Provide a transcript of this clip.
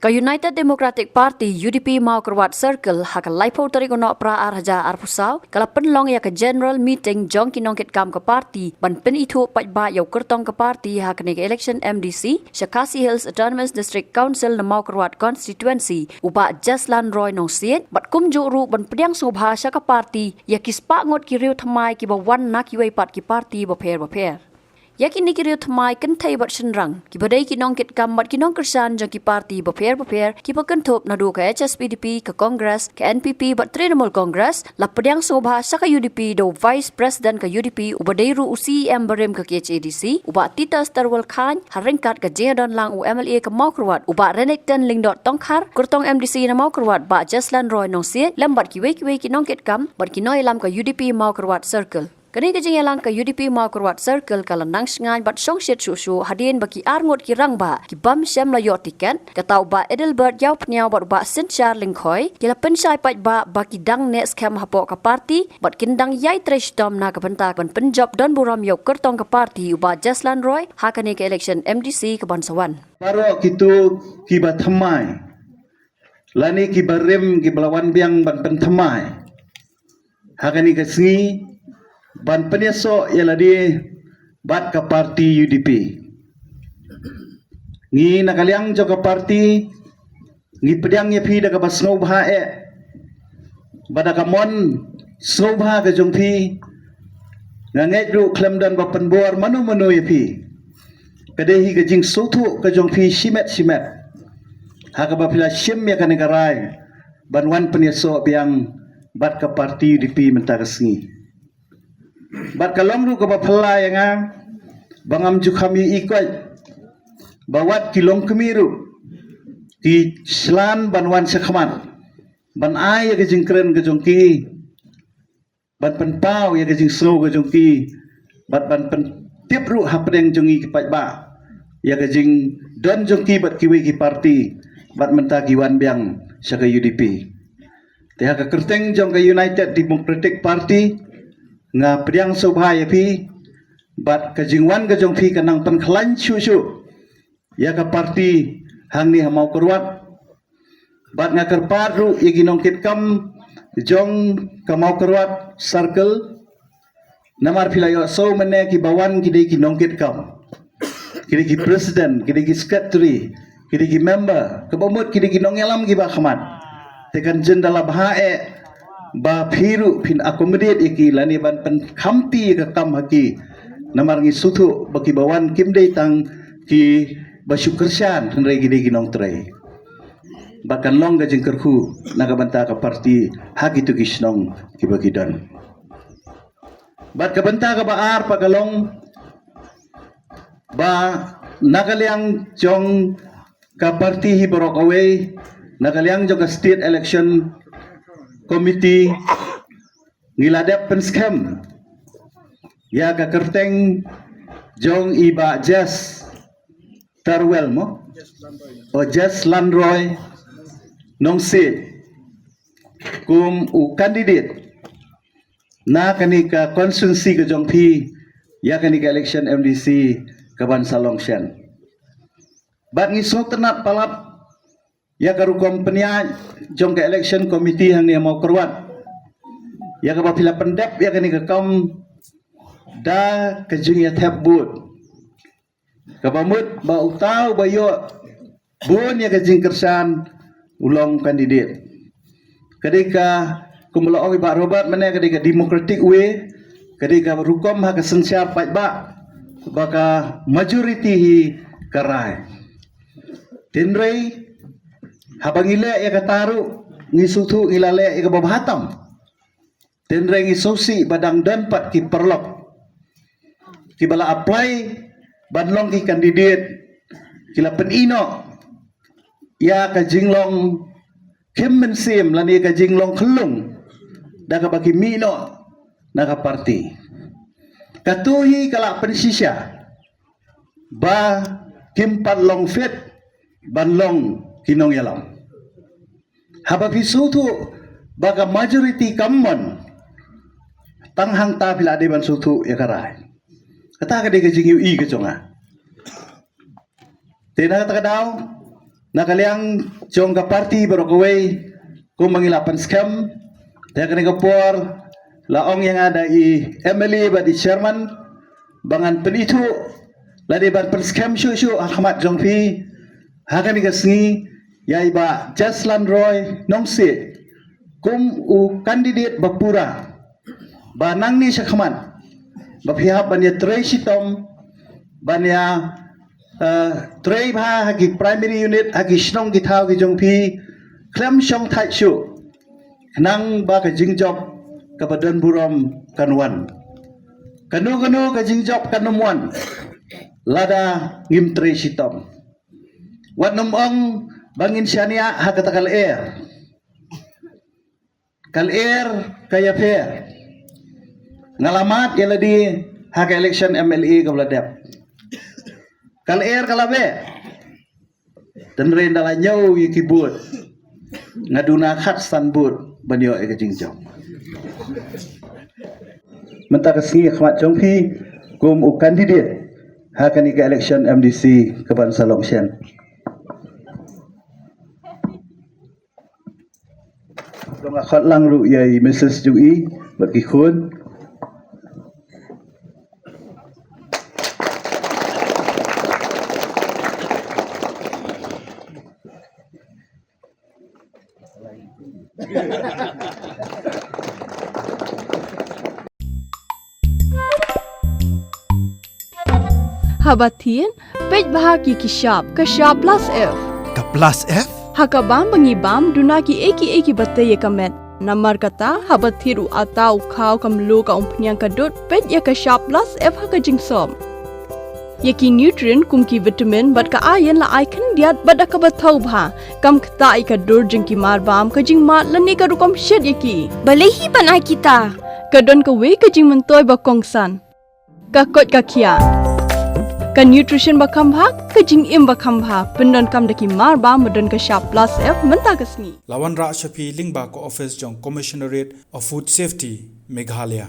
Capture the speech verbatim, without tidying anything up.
Ka United Democratic Party, U D P, Mawkyrwat Circle, ha ka laiphew tarik u Nohprah ar hajar arphew saw, ka la pynlong ïa ka general meeting jong ki nongkitkam ka party ban pynithuh paidbah ïa u kyrtong ka party ha kane ka election M D C sha Khasi Hills Autonomous District Council na Mawkyrwat constituency, u Bah Jaslan Roy Nongsiej, bad kumjuh ruh ban pdiang sngewbha sha ka party ïa ki spah ngut ki riew thymmai kiba wan na kiwei pat ki party bapher bapher. Ïa kine ki riew thymmai kynthei bad shynrang, kiba dei ki nongkitkam bad ki nongkyrshan jong ki party bapher bapher, kiba kynthup naduh ka H S P D P, ka Congress, ka N P P bad Trinamool Congress, la pdiang sngewbha sha ka U D P da u Vice President ka U D P, uba dei ruh u C E M barim ka K H A D C, u Bah Titus Terwel Chyne, ha ryngkat ka jingïadon lang u M L A ka Mawkyrwat, u Bah Renikton Lyngdoh Tongkhar, kyrtong M D C na Mawkyrwat, Bah Jaslan Roy Nongsiej, lem bad kiwei kiwei ki nongkitkam bad ki nongïalam ka U D P Mawkyrwat Circle. Kane ka jingïalang ka U D P Mawkyrwat Circle ka la nang shngaiñ bad shongshit shuh shuh hadien ba ki ar ngut ki rangbah ki bym shym la ïoh tiket, kata u Bah Adelbert Ïawphniaw bad u Bah Synshar Lyngkhoi, ki la pynshai paidbah ba ki dang neh skhem hapoh ka party bad kin dang ïai trei shitom na ka bynta ban pynjop don burom ïa u kyrtong ka party, u Bah Jaslan Roy, ha kane ka election M D C kaban sa wan. Baroh kito kiba thymmai lane kiba rim kiba la wan biang ban pynthymmai ha kane ka sngi ban pynïasoh ïa lade bad ka party U D P. Ngi na ka liang jong ka party ngi pdiang ïa phi da kaba sngewbha eh, ba da ka mon sngewbha ka jong phi, nga ngeit ruh khlem don ba pynbor mano mano ïa phi. Ka dei hi ka jingsngewthuh ka jong phi shimet shimet ha kaba phi la shim ïa kane ka rai ban wan pynïasoh biang bad ka party U D P mynta ka sngi. Bad ka long ruh kaba phylla ïa nga ba ngam ju kham ïohi koit ba wat ki longkmie ruh ki shlur ban wan sha khmat ban ai ïa ka jingkren ka jong ki, ban pynpaw ïa ka jingsngew ka jong ki, bad ban pyntip ruh hapdeng jong ngi ki paidbah ïa ka jingdon jong ki bad kiwei ki party, bad mynta ki wan biang sha ka U D P. Te ha ka kyrteng jong ka United Democratic Party, nga pdiang sngewbha ïa phi, bad ka jingwan ka jong phi ka nang pynkhlaiñ shuh shuh ïa ka party hangne ha Mawkyrwat. Bad nga kyrpad ruh ïa ki nongkitkam jong ka Mawkyrwat Circle, namar phi la ïohsngew mynne kiba wan ki dei ki nongkitkam, ki dei ki president, ki dei ki secretary, ki dei ki member, kaba mut ki dei ki nongïalam kiba khmat. Te kan jin da la bha eh ba phi ruh phin accommodate ïa ki lane ban pynkhamti ïa ka kam ha ki. Namar ngi sngewthuh ba kiba wan kim dei tang kiba shu kyrshan, hynrei ki dei ki nongtrei. Bad kan long ka jingkyrkhu na ka bynta ka party ha kito ki shnong kiba ki don. Bad ka bynta kaba ar pat ka long ba na ka liang jong ka party hi baroh kawei, na ka liang jong ka State Election Committee, ngi la dep pynskhem ïa ka kyrteng jong i Bah Jas Terwel mo, o Jaslan Roy Nongsiej, kum u candidate na kane ka constituency ka jong phi ïa kane ka election M D C kaban sa long shen. Bad ngi sngewtynnat palat ïa ka rukom pynïaid jong ka election committee hangne ha Mawkyrwat, ïa kaba phi la pyndep ïa kane ka kam da ka jingïathep vote, kaba mut ba uta uba ïoh bun ïa ka jingkyrshan u long candidate. Ka dei ka, kumba la ong i Bah Robert mynne, ka dei ka democratic way, ka dei ka rukom ha ka synshar paidbah ba ka majority hi ka rai. Hynrei haba ngi leh ïa kata ruh ngi sngewthuh ngi la leh ïa kaba bha tam. Hynrei ngi sngewsih ba dang don pat ki paralok kiba la apply ban long ki candidate, ki la pyni noh ïa ka jinglong khim mynsiem lane ka jinglong khyllung da kaba ki mih noh na ka party. Kato hi ka la pynshisha ba kim pat long fit ban long ki nongïalam. Haba phi sngewthuh ba ka majority kam mon, tang hangta phi la dei ban sngewthuh ïa ka rai. Kata ka dei ka jingïohi ka jong nga. Te na kata ka daw Na ka liang jong ka party baroh kawei, kumba ngi la pynskhem, te kane ka por la ong ïa nga da i M L A bad i chairman ba ngan pynithuh lane ban pynskhem shuh shuh ha khmat jong phi ha kane ka sngi ïa i Bah Jaslan Roy Nongsiej kum u candidate ba pura ba nangne sha khmat ba phi hap ban ïa trei shitom ban ïa, eh, trei bha ha ki primary unit ha ki shnong ki thaw ki jong phi khlem shong thait shuh. Khnang ba ka jingjop kaba don burom kan wan. Kano kano ka jingjop kan ym wan lada ngim trei shitom. Wat nym ong ba ngin shaniah ha kata ka lyer. Ka lyer ka ïapher. Nga la mad ïa lade ha ka election M L A kaba la dep. Ka lyer ka la beh. Tynrai ynda la ñiew ïa ki vote, nga duna khatsan vote ban ïoh ïa ka jingjop. Mynta ka sngi ha khmat jong phi kum u candidate ha kane ka election M D C kaban sa long shen. Dang khot lang ruh ïa i Missus jong i bad ki khun. Haba thied, peit bha ki ki shap, ka shap plus F. Ka plus F? Ha ka bam ba ngi bam, duna ki ei ki ei kiba tei ïa ka met. Namar kata, haba thied u atta, u khaw, ka mluh, ka umphniang, ka dud, peit ïa ka shap plus F ha ka jingsop. Ïa ki nutrient kum ki vitamin bad ka iron la ai khyndiat bad da kaba thaw bha. Kam ktah ïa ka dur jong ki mar bam, ka jingmad lane ka rukom shet ïa ki. Balei hi ban ai kita? Ka don kawei ka jingmyntoi ba kongsan. Ka koit ka khiah. Ka nutrition ba kham bha, ka jingim ba kham bha. Pyndonkam da ki mar bam ba don ka shap plus F mynta ka sngi. La wanrah sha phi lyngba ka office jong Commissionerate of Food Safety, Meghalaya.